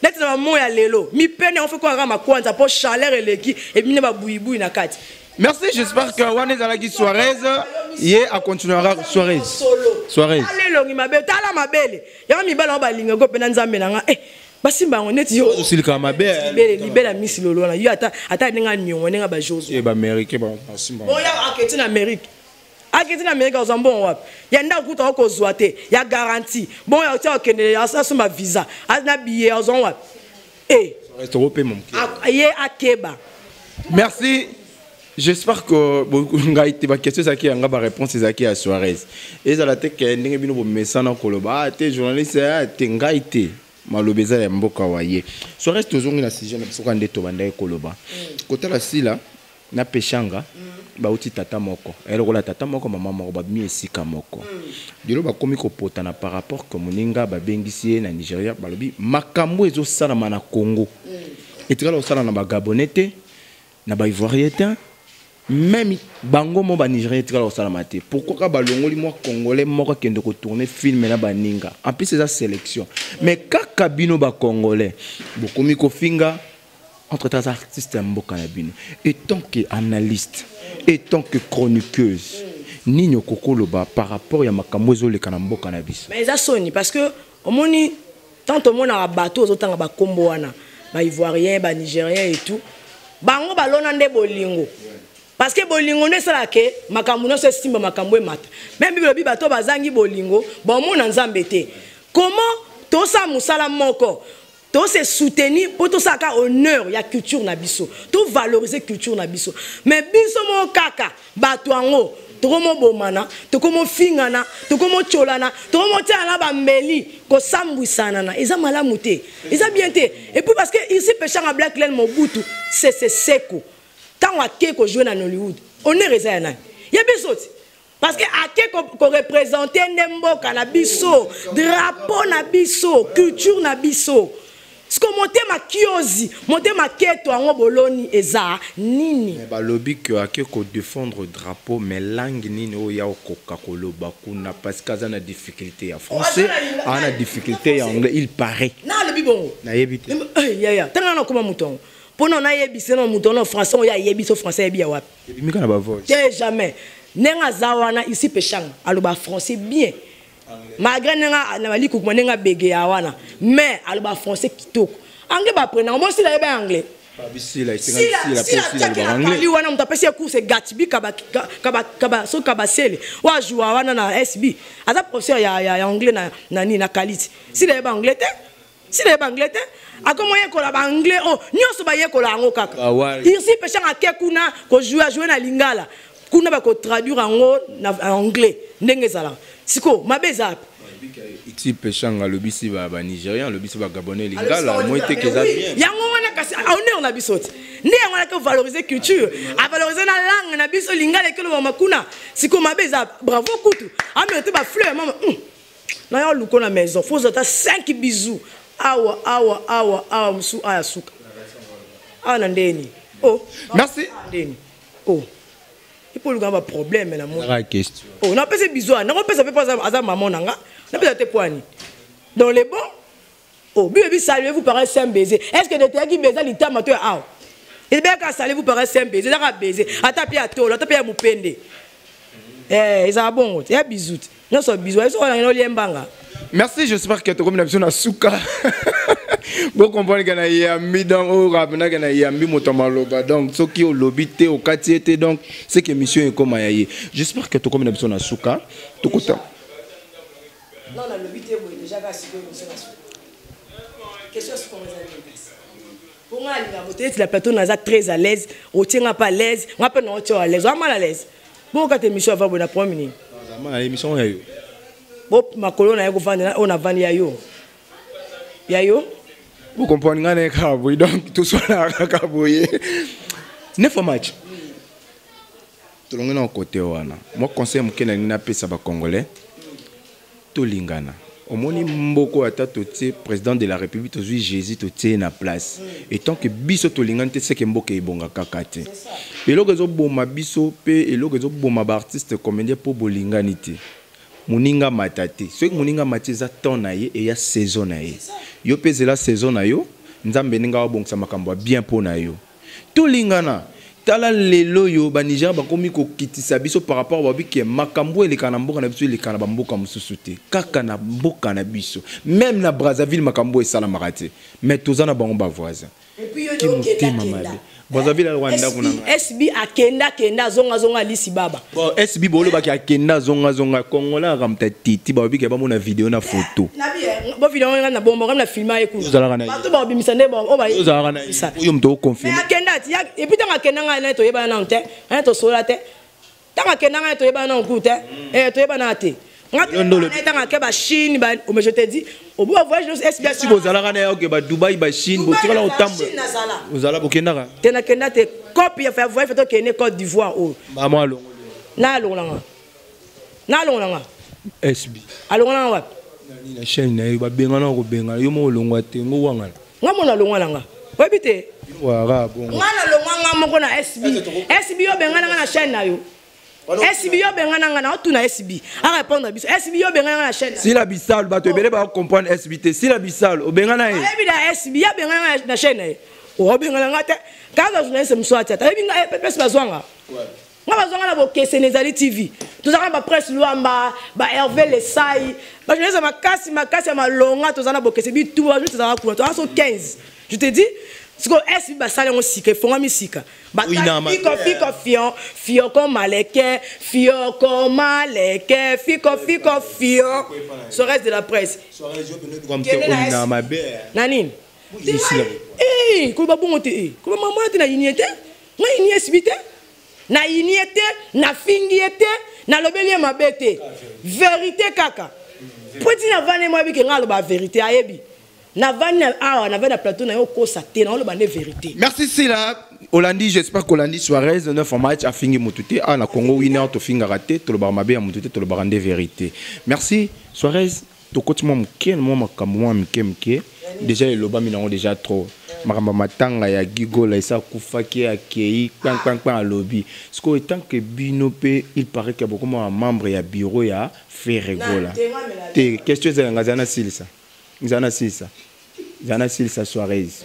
Neti na ba ya lelo mipene yango feko kaka makwanza po chaleur eleki ebimi na ba buyibuyi na kati. Merci, j'espère que wana ezalaki Suarez ye a continuera Suarez. Suarez. Tala elongi mabe, tala mabele. Yango mibali yango balinga ko pena nzambe na nga. Eh, basimba yango neti yo. Osilika mabe. Eh. Libele, libele misi lolo wana. Yo ata ata ndenge aniongo ndenge ba Josué. Eh ba Amérique ba simba. Oya aketi na Amérique. Aketi na Amérique azwa mbongo wapi? Ya ndako kuta okozwa te, ya garantie. Bon ya otia okende asomba visa, na billet azwa wapi? Eh. Ye akeba. Merci. J'espère que ngai te ba question ezalaki ya nga ba réponse ezalaki ya Suarez. Ezala te ke ndenge bino bomesana koloba ah te journaliste ah te ngai te maloba eza ya mboka wa ye. Suarez tozongi na sujet na biso kaka nde tobandaki koloba. Kotala Sila na Peshanga bauti tata moko eh, lokola tata moko mama moko babimi esika moko lelo bakomi kopotana par rapport que moninga babengisi ye na Nigeria balobi makambo ezosalama na Congo etikala kosala na ba Gabonais te na ba Ivoirien te même bango mo ba Nigérien etikala kosalama te pourquoi ka balongoli mwa Congolais moko akende kotourner film na baninga en plus eza sélection mais kaka bino ba Congolais bokomi kofinga entre temps artiste ya mboka na bino et tant que analyste et tant que chroniqueuse nini okokoloba par rapport ya makambo ezoleka na mboka na biso mais eza soni parce que omoni tant omonaka bato ozotanga bakombo wana ba ivoirien ba nigérien et tout bango balona nde bolingo parce que bolingo nde esalaka ke makambo nyonso esimba makambo emata meme bible elobi bato bazangi bolingo baomona nzambe te comment tosala mosala moko to se soutenir mpo tosalaka honneur ya culture na biso to valoriser culture na biso mais biso moko kaka bato yango tokomobomana tokomofingana tokomotyolana tokomotyana na bambeli kosambwisanana eza malamu te eza bien te et puis parce que ici peshanga black len mobutu sese seko ntango ake kojoue na nollywood honneur eza ya nani ya biso ti parce que ake ko représenter nde mboka na biso drapeau na biso culture na biso siko motema kiozi motema keto yango boloni eza nini mais balobi que ake ko défendre drapeau mais langue nini oyo ya okoka koloba kuna parce que aza na difficulté ya français aza na difficulté ya anglais il paraît na alobi bongo nayebi te eh, yaya tanga na koma moto yango mpo na nayebisa na moto wana français oyo ayebi so français ayebi ya wapi Ebimika na ba voice. Te jamais. Ndenge aza wana ici peshanga aloba français bien. Malgré ndenge na bali kukuma ndenge abegeya wana mais aloba français kitoko. Anglais ba apprendre moi sila yeba anglais. Sila sila sila sila wana moto apesi ye course gatbi kaba kaba kaba so kabasele oyo ajoua wana na SB aza professeur ya, ya, ya anglais na na nini na qualité sila yeba anglais te sila yeba anglais te akoma oyekola baanglais oyo oh, nyonso bayekola yango kaka ah, irsi peshanga ake kuna kojoue ajoue na lingala kuna bakotraduire yango na anglais ndenge ezalaka sikoyo mabe eza wapi iti peshanga alobisi banigérien alobisi bagabonais lingala moi te eza bien yango wana kasi honneur na biso te nde yango wana kovaloriser culture avaloriser na langue na biso lingala ekelobama kuna sikoyo mabe eza bravo kutu amérite bafleur mama hmm. Na yo luko na maison faut ata 5 bisous awa awa awa awa musu aya suka awa na ndeni oh merci ndeni oh ipo luka ba problème na moi question oh na pesa bisous na ko pesa pe aza maman na nga na pesa te poani dans les bons oh bibe bi saluez vous par un saint baiser est-ce que de teyaki baiser litama to ya awa ebeyaka saluez vous par un saint baiser ezaka baiser ata pe ya tolo ata pe ya mupende eh ezala bongo te ya bisous te nyonso bisous ezo wana olie mbanga merci j'espère que tokomi na biso na suka. Bocomprendre ke na yambi, donc oyo rapenake na yambi moto ya maloba. Donc soki olobi te, okati ye te, donc c'est que émission ekóma ya ye. J'espère que tokomi na biso na suka, tokota. Non, nalobi te boye déjà kaka sikoyo émission na suka. Question sikoyo eza nini? Kasi mpo nga alinga bote neti na plateau naza très à l'aise, otie nga mpe à l'aise, nga mpe naotie à l'aise, oa mal à l'aise. Bokata émission avant boye na problème nini? Na émission ya yo. Bo makolo na ye kovanda oyo navandi ya yo, ya yo. Bocomprendre ngai na ye kaka boye, donc toswanaka kaka boye. Neuf match tolongi na kote wana. Mwa conseil moke nalingi napesa bacongolais: tolingana. Omoni mboko, ata totie président de la République, tozwi Jésus, totie ye na place, et tant que biso tolingani te, seke mboka ebonga kaka te. Eloko ezoboma biso mpe eloko ezoboma baartiste comédien, mpo bolingani te. Moninga mata te, soki moninga mati, eza temps na ye, eya saison na ye. Yo mpe ezela saison na yo, Nzambe ndenge awabongisa makambo ya bien mpo na yo. Tolingana. Tala lelo oyo Banigeria bakomi kokitisa biso par rapport babiki makambo eleka na mboka na biso, eleka na bamboka mosusu te, kaka na mboka na biso. Même na Brazzaville makambo esalamaka te, mais toza na bango bavoisin. Ki motema mabe. Brazzaville alokwa ndako na ngai. SB akenda kenda, azongazonga, alisi baba. Bon, SB bolobaki akenda azongazonga, Congolais akamta titi balobiki bamona video na photo. Bo video nga na bomba nga na filma ye kuna. Ozalaka na ye. Bato babimisa nde oyo. Ozalaka na ye oyo moto oconfirme. Mais akenda ti et puis ntango akenda, ngai naye toyebana nano te, ngai tosola te. Ntango akenda, ngai toyebana nano kutu te, toyebana te. Nga ntango ake bachine, mais je te dis, obo bavoyage nyonso SB. Si bozalaka na ye, oke badubai, bachine, botikala kotambola, ozala bokendaka? Te, nakenda te. Cope ya voyage fe tokende Côte d'Ivoire oyo. Mama alongo. Na alongolanga, na alongolanga. SB. Alongolanga wapi? Na chaîne na ye babengana, kobengana yo moko olongwa te, ngo wangana. Nga mona alongwa na nga, oyebi te. Waka bongo. Nga nalongwa nga moko na SB. SB, yo bengana nga na chaîne na yo. SB, yo bengana nga na otuna SB arépondre biso. SB, yo bengana nga na chaîne. Sila Bisalo, bato ebele bacomprendre SB te. Sila Bisalo, obengana ye. Ayebi na SB ya bengana nga na chaîne na ye, obengana nga te. Kaka journaliste mosusu atiata ayebi nga pesi bazwanga nga, bazwanga na bokeseni. Ezali TV, tozalaka na bapresse Lwamba, ba Hervé Lesai, bajournaliste makasi makasi ya malonga. Toza na bokeseni bitumba, bajournaliste tozalaka kuna, toza so 15. Je te dis, sikoyo SB basala yango sika, efongwami sika. Fiko fiko fion fioko maleke, fioko maleke, fiko fiko fio Soares de la presse. Na nini koloba bongo te, koloba mama te. Na yini ye te, nga yini ye SB te, na yini ye te, nafingi ye te, nalobeli ye mabe te, vérité kaka. Po ntina vandi mo ayebi ke nga aloba vérité, ayebi navandi awa, navandi na plateau na yo, okosa te, naoloba nde vérité. Merci Sila. Olandi, j'espère qu'Olandi Suarez, neuf match afingi mutu te. Ah, na Congo Winner tofingaka te, tolobaka mabe ya mutu te, tolobaka nde vérité. Merci Suarez, tokoti mwa moke mwa makambo mwa mike mike. Déjà elobami nango déjà trop. Makambo matanga ya Gigola esa akufaki, akei kpan kpan kpan alobi. Sikoyo tant que bino pe, il paraît que bokoma membre ya bureau ya Ferre Gola. Te, question ezala nga za na silisa. Za na silisa. Za na silisa Suarez.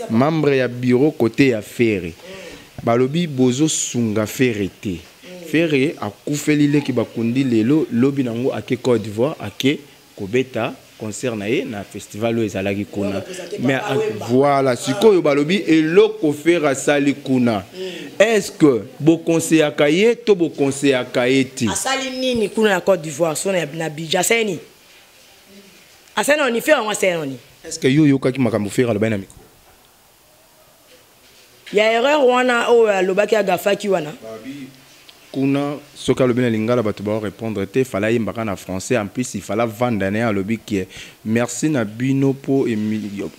Membre ya bureau côté ya Ferre. Balobi bozosunga Ferre te. Ferre akufeli leki, bakundi lelo, lobi nango ake Côte d'Ivoire, ake kobeta concert na ye na festival oyo ezalaki kuna. Mais voilà, sikoyo balobi eloko Ferre asali kuna, est-ce que bokonseyaka ye to bokonseyaka ye te? Asali nini kuna na Côte d'Ivoire? So na Abidjan asali nini? Asali nani? Ferre yango asali nani? Est-ce que yo oyokaki makambo Ferre alobaki na micro? Ya erreur wana oyo alobaki, agafaki wana. Kuna soki alobi na lingala, bato bao répondre te, fala ayembaka na français. En plus il fala vanda na ye, alobi ke merci na bino mpo,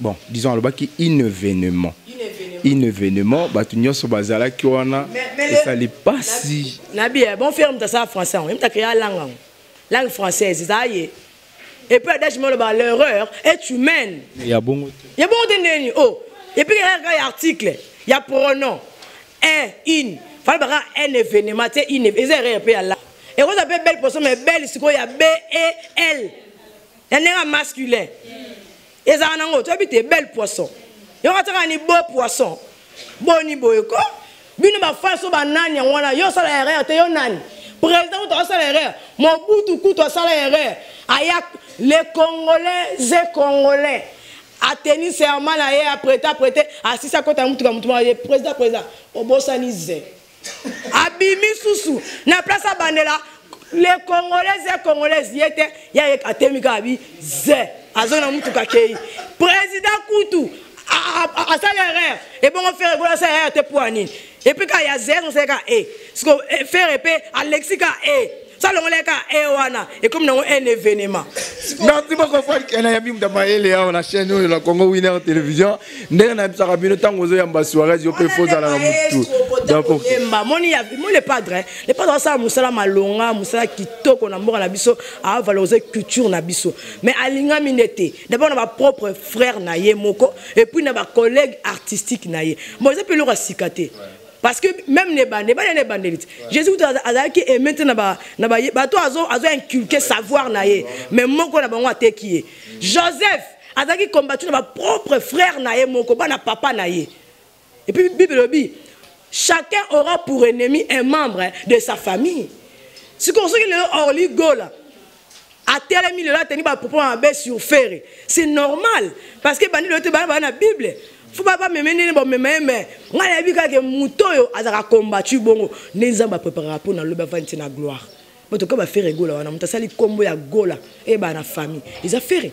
bon, disons alobaki un événement, un événement, bato nyonso bazalaki wana, esali pasi. Nabi bon, Ferre moto asala français yango, ye moto acréa langue yango, langue française eza ye. Et puis adage moloba, l'erreur est humaine. Ya bongo te. Ya bongo te ndeni? Oh, et puis kaka ya article ya pronom un, une, fala baka un événement te, une eza erreur mpe ya la. Ekoza mpe belle poisson, mais belle sikoyo ya b e l ya ndenge ya masculin ezalaka nango, toyebi te. Belle poisson yongo atiaka ni beau poisson, boni boye ko bino bafans so banani yango wana. Yo osala erreur te, yo nani? Président kutu asala erreur, Mobutu kutu asala erreur. Aya, les Congolais et Congolais. Ateni serment na ye, aprete aprete, asisi akota mutuka, mutu moko ye président président obosani ze. Abimi susu na place abandela les Congolais et Congolaises ye te ya ye atemi kaka bi ze azongi na mutuka akei. Président kutu asali erreur ebongo Ferre Gola asali erreur te mpo ya nini? Et puis kaka ya ze azongisaki kaka e siko Ferre mpe alekisi kaka e salongola ye kaka e wana ekomi nango un événement. Merci beaucoup Franck na yambi muta mayele awa na chaîne oyo la Congo Winner Télévision ndenge na yebisaka bino ntango ozoyamba Suarez yo mpe fo ozala na mutu. Yemba moni ya mo le padre le padre asala mosala malonga mosala kitoko na mboka na biso, avaloriser culture na biso, mais alingami nde te d'abord na ba propre frère na ye moko et puis na ba collègue artistique na ye. Bon, eza mpe eloko ya sika te parce que même ne bande bande ne bande Jésus kutu azalaki aimé te na ba na ba bato azo azo inculquer savoir na ye, mais moko na bango ateki ye. Joseph azalaki combattu na ba propre frère na ye moko, bana papa na ye. Et puis Bible elobi chacun aura pour ennemi un membre de sa famille. Sikoyo soki lelo Orly Gola atelemi lelo ateni ba propos mabe sur Ferre, c'est normal parce que bandi lelo te bana bana na Bible fo ba bameme ndenge bamema ye, mais ngai nayebi kaka ke moto oyo azalaka combattu bongo nde Nzambe apreparaka mpo na lobi avandi te na gloire. Bato ka ba Ferre Gola wana moto asali kombo ya Gola eyebana na famille eza Ferre.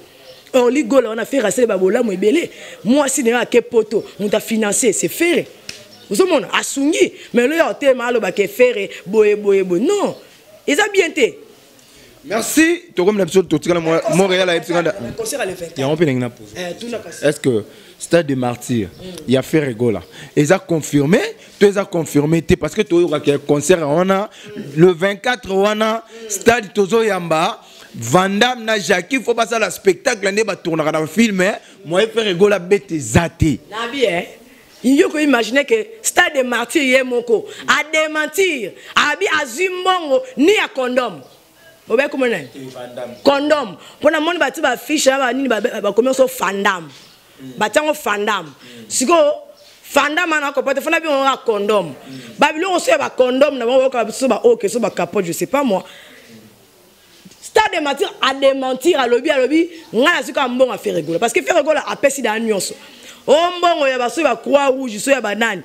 Orly Gola wana Ferre asali babolamu ebele, mwasi na ye ake poto moto afinancie c'est Ferre. Ozomona asungi mais loyo otema alobaka Ferre boye boye boye, non eza bien te. Merci tokomi na biso totikala Montréal ayebisi nga yango mpe ndenge na pose. Est-ce que stade de martyr ya Ferre Gola eza confirmé to eza confirmé te? Parce que toyokaka concert wana le 24 wana stade tozoyamba Vandam na Jackie faut basala spectacle nde batournaka na film moye Ferre Gola bete eza te. Nabi eh yo ko imaginer que stade de martyr ye moko a démentir abi azwi mbongo ni ya condom obe komona nani condom mpona moni bati bafiche na banini bakomi so fandam batiango fandam sikoyo fandam wana akopa te fana bingo kaka condom babiloko so ya bacondom na bango bayoka so baoke so bacapote, je sais pas moi. Stade de martyr a démentir, alobi alobi ngai nazwi kaka mbongo ya Ferre Gola parce que Ferre Gola apesi daa nyonso o mbongo ya baso ya croix rouge so ya banani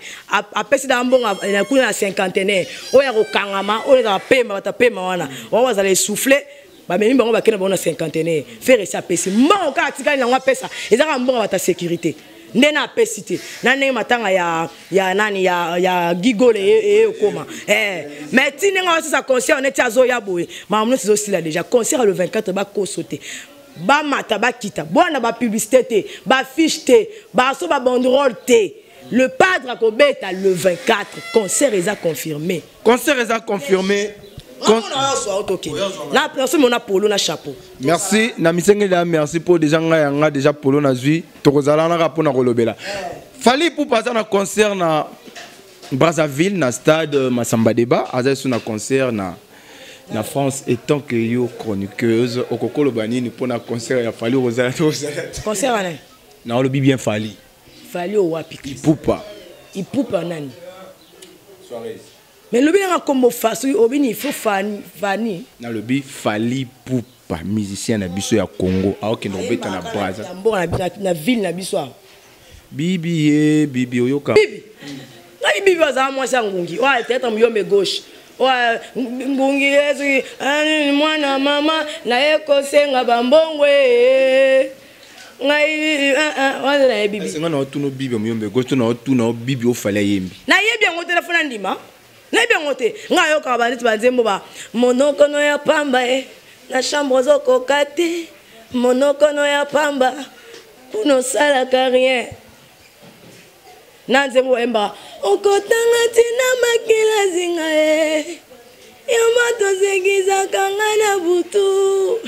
apesi daa mbongo na kuna na cinquantenaire oyo ya kokangama oyo ezala pema bato pema wana wango bazala essoufflé bamemi bango bakende bango na cinquantenaire. Ferre esi apesi mbongo kaka atikali nango apesa eza kaka mbongo ya bato ya sécurité nde na apesi te na ndenge matanga ya, ya nani ya, ya gigole eye okoma eh. Mais ti ndenge aosisa concert neti azoya boye makambo nyonso ezosila déjà. Concert le 24 bakoso te, bamata bakita bwana bapublicité te, bafiche te, baso babanderole te. Le padre akobeta le 24, concert eza confirmé. Concert eza confirmé. Nasomona polo na chapeau. Merci na misengeli ya merci mpo déjà ngai yanga déjà polo nazwi tokozala naka mpona kolobela Fally Ipupa aza na concert na Brazzaville na stade Massamba Débat, aza lisusu na concert na France. Étant que yo chroniqueuse okokoloba nini mpona concert ya Fally? Okozala te, ozala te? Concert wana na olobi bien Fally. Fally owapi? Ipupa. Ipupa nani? Mais lobi nanga kombo fasu obini il faut Fani Fani. Nalobi Fally Ipupa musicien na biso ya Congo aokende kobeta na Brazza. Na mboka na na ville na biso awa. Bibi ye bibi oyoka. Bibi. Ngai bibi azala mwasi ya ngungi. Oyo peut-être muyombe gauche. Oyo ngungi yesu mwana mama naye kosenga bambongo ngai wana nayebi bibi. Nga na otuna bibi muyombe gauche to na otuna bibi ofali ayembi. Nayebi yango te nafuna ndima. Nayebi yango te. Ngai ayokaka baneti banzembo ba monokono ya pamba e na chambre ozokoka te monokono ya pamba kuna osalaka rien na nzembo bayembaka okotanga ntina makila zinga e yo moto osekisaka nga na butu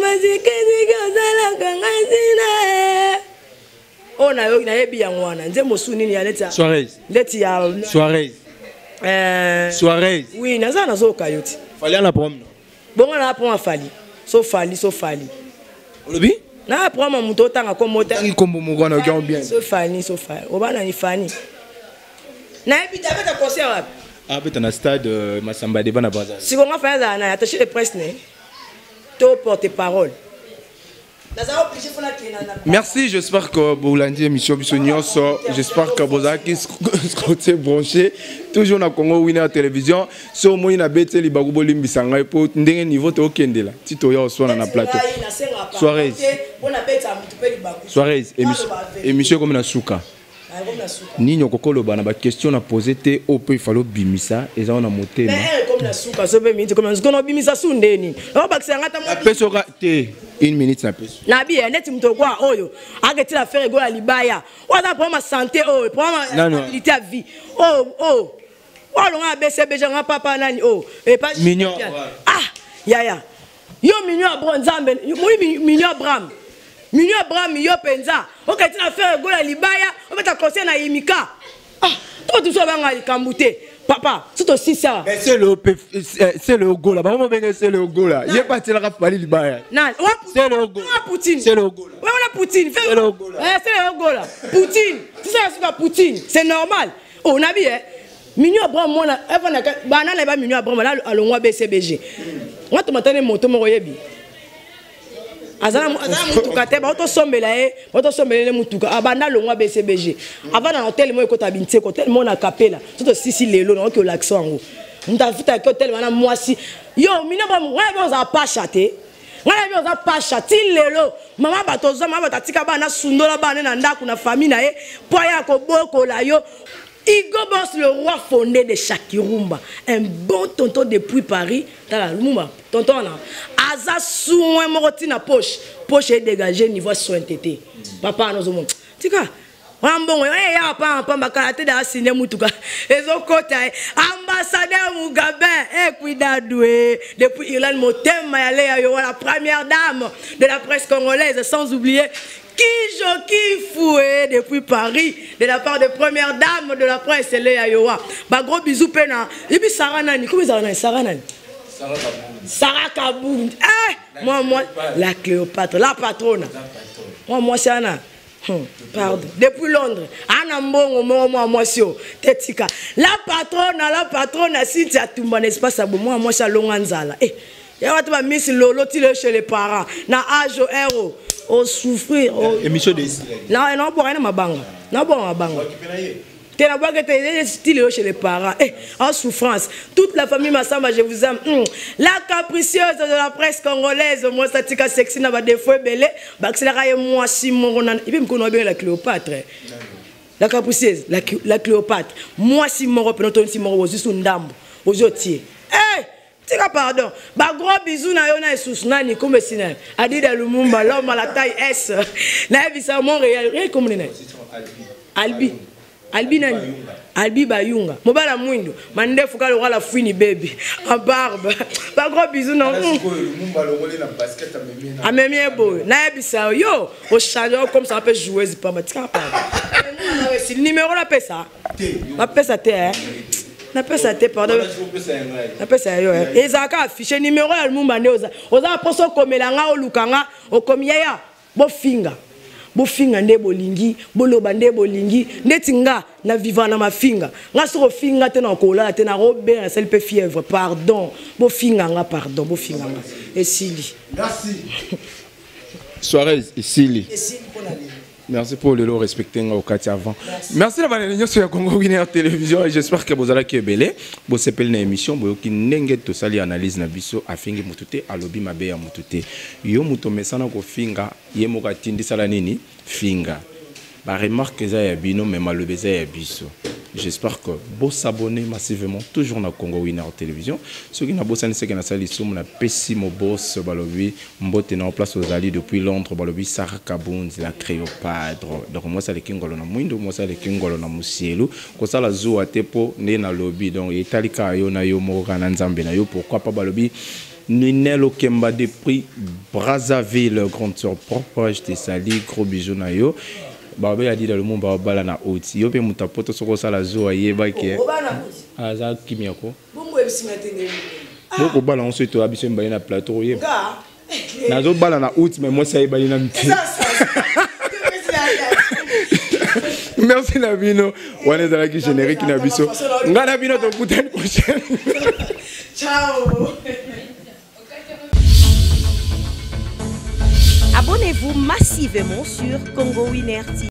bazikezike ozalaka nga ntina e oyo nayoki nayebi yango wana nzembo mosusu nini ya neti neti ya Suarez. Suarez. Oui, naza nazoyoka yo ti. Fally ana problème. Bongo na problème Fally. So Fally, so Fally. Olobi? Na problème moto otanga kombo te. Tangi kombo moko wana oki bien. So Fally, so Fally. Obana ni Fally. Nayebi te abeta concert wapi? Abeta na stade Massamba Débat na Brazza. Siko nga Fally azala na attaché de presse ne to porte parole. Merci, j'espère que bolandi émission biso nyonso. J'espère que bozalaki scotché branché toujours na Congo Winner Télévision. So moi na beteli baku bolimbisa ngai po ndenge niveau to okendela ti toya oswana na plateau. Soirée. Soirée émission émission comme na suka. Nini okoki koloba na baquestion na pose te oyo mpe ifale obimisa eza wana motema? Obimisa su nde nini? Obakisa yanga. Napesi oka te une minute, napesi. Nabi neti moto okwa oyo aketila Ferre Gola libaya, oyo aza problème ya santé, oyo problème ya stabilité ya vie, oyo oyo oyo alonga ya BCBG nga papa nani oyo. Mignon. Ah yaya, yo Mignon Abro, Nzambe moi Mignon Abraham, Mignon Abraham, yo mpenza oketi na Ferre Gola libaya, obeta conseil na yimika. Ah, to bato mosusu abanga likambo te, papa, so tosisa. Sele Ogola, bango mobenge Sele Ogola, ye mpe atielaka Fally libaya. Poutine, wana Poutine, Sele Ogola, Poutine, sisa suka Poutine, c'est normal. Oh, nabi e Mignon Abraham, mwana evandaka banana yeba Mignon Abraham alongwa BCBG, nga tomatane moto moko yebi aza na mutuka te, baotosombela ye, baotosombela ye mutuka. Abanda alongwa BCBG, avanda na hotel moko ekota bintieko, hotel moko na Kapela. So tosisi lelo naoki olakisa yango, moto afutaki hotel wana mwasi. Yo Mignon Abraham, ngai yebi ozala pasha te, ngai nayebi oza pasha ti lelo. Mama bato oza mama bato, atika bana, asundola bana na ndako na famille na ye mpo aya kobokola yo. Hugo Boss, le roi fondé de Shakirumba, un bon tonton depuis Paris. Tala, Lumumba, tonton na. Aza soin moko tina poche. Poche est dégagée niveau soin tété. Papa nous omon. Tika, wana mbongo ya pa pamba kala te da asine mutuka ezokota. Ambassadeur Mugabe e cuidado e depuis Irlande, motema ya Leya yo, la première dame de la presse congolaise, sans oublier Kijo Kifoué depuis Paris, de la part de première dame de la presse, Léa Yoa. Bah, gros bisous, pena. Et puis Sarah Nani, comment ça va, Sarah Nani? Sarah Kaboum. Eh, moi, moi, la Cléopâtre, la patronne. Moi, moi, c'est Anna. Pardon. Depuis Londres. Anna Mbongo, moi, moi, moi, c'est Tetika. La patronne, Cynthia Tumba, n'est-ce pas, ça, moi, moi, c'est Longanzala. Eh, ya bato ba Miss Lolo ti chez les parents na âge ero osouffrir. Émission de na naobwaka na mabanga, naobwaka mabanga te, nabwaka te ti lelo chez les parents, eh, en souffrance. Toute la famille Massamba, je vous aime. La capricieuse de la presse congolaise, mwasi atika sexy na badefo ebele, bakiselaka ye mwasi moko na epe mikono abenga la Cléopâtre, la capricieuse, la Cléopâtre, mwasi moko pena otonisi moko bozwi su ndambo ozwi otie. Eh, tika, pardon. Bagros bisou na yo na esusu nani kombe sina Adida Lumumba, l'homme à la taille S, nayebisa Montréal réel kombe nani, Albi, Albi nani, Albi Bayunga, mobala mwindo, mandefu kala lokola fwini bebi en barbe. Bagros bisou na amemi ye boye. Nayebisa yo ochange comme ça mpe joueuse pamba. Tika, pardon, numéro napesa, napesa te, napesa te, pardon, napesa yo. Ezalaka affiche numéro ya Lumumba nde oza oza mposa okomela nga, oluka nga, okomi yaya. Bofinga, bofinga nde bolingi, boloba nde bolingi. Ndeti nga na vivre na mafinga, nga soki ofinga te na kolala te, nakobenga, nasali mpe fièvre. Pardon, bofinga nga, pardon, bofinga nga, esili. Merci, soirée esili. Merci pour le respecter nga okati avant. Merci na bana nyonso ya Congo Winner Télévision et j'espère que bozalaki ebele. Bosepeli na émission, boyoki ndenge tosali analyse na biso. Afingi mutu te, alobi mabe ya mutu te. Yo mutu mesana kofinga, ye moko atindi sala nini? Finga. Ba remarque eza ya bino, mais maloba eza ya biso. J'espère que vous s'abonnez massivement toujours na Congo Winner Télévision. Ceux qui n'abonnent c'est que na sali soum na pesi mo boss balobi mbote na place ozali depuis Londres, balobi Sarah Kabunzi la Cléopâtre. Donc moi ça le kingolo na mwindo, moi ça le kingolo na musielu. Kosala zuwa te po nde na lobi, donc etalika yo na yo moko na Nzambe na yo, pourquoi pas. Balobi Ninel Okemba depuis Brazzaville, grande sœur propre, je te salue, gros bisous na yo. Babe Adida Lumumba babala na oti yo mpe moto apoto soki osala zuwa yebaki aza kimia ko bokobala ngo soki toya biso mibale na plateau oyeba nazobala na août, mais mwasi ayebani nanu te. Merci na bino. Wana ezalaki générique na biso. Ngai na bino tokutani prochaine. Ciao. Abonnez-vous massivement sur Congo Winner TV.